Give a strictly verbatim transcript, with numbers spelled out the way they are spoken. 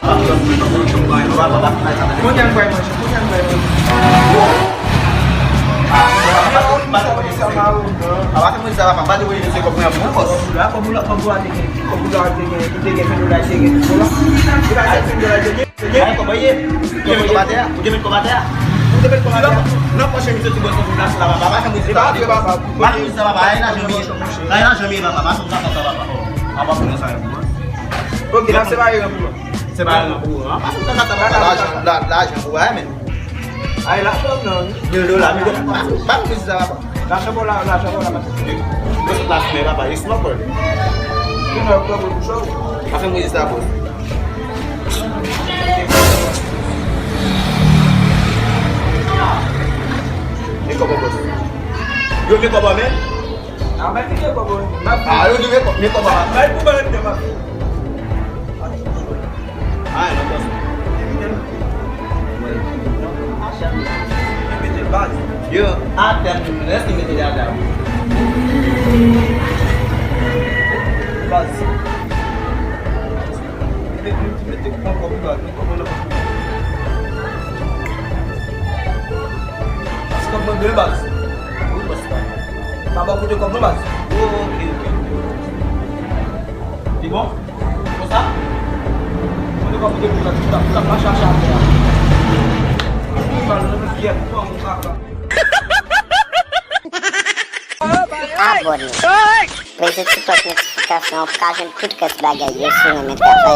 Kounye a n pral manje, kounye a n pral manje. Apa se mwen sa papa, pa te voye misye kòb mwen pou bòs. La, kòb ou la, kòb ou la te gen, kòb ou la te gen, ki te gen ven dola, te gen ven dola. Ou la se ven dola te gen. Ay, kòman ye? Ou te met kòb atè a? Ou te met kòb atè a? Ou te met kòb atè a? Nan pòch misye ti bòs nan plas la, papa. Pa fè mwen di sa, papa. Pa fè mwen di sa, papa. Ay, lajan m ye. Ay, lajan m ye, papa. Pa fè mwen di sa, papa. Apa pou nou sa yo. Ok, n ap separe ranbouman. Separe ranbouman. Pa fè mwen di sa, papa. Lajan, la, lajan pou ay, men. Ay, lajan m nan, wi. Mil dola, mil dola. Pa fè mwen di sa, papa. Lajan pou la, lajan pou la, papa. Mwen se plas men, papa. Yes, no, bro. Ki nan yo pran pou chò? Pa fè mwen di sa, bro. Men kòman, bòs? Yo, men kòman, men? A, men ki gen kòman? A, yo, men kòman? Men kòman? Bay pou mwen, men kòman? A, non, bòs. Yo, atè, lès li mete dada. Baz. Mete, mete, mete, pran kòb la, mete kòb la. Paske mwen gen baz. Wi, bòs la. Pa ba kote kòb non, baz. Oh, ok, ok. Li bon? Konsa? Mwen te kòb de pou la, pou la, pou la, pa chache afè a. Wi, mal, nou, yè, pran, pran, pran. Abòne. Peze ti klòch notifikasyon an pou ka jwenn tout rès bagay yo si w renmen travay.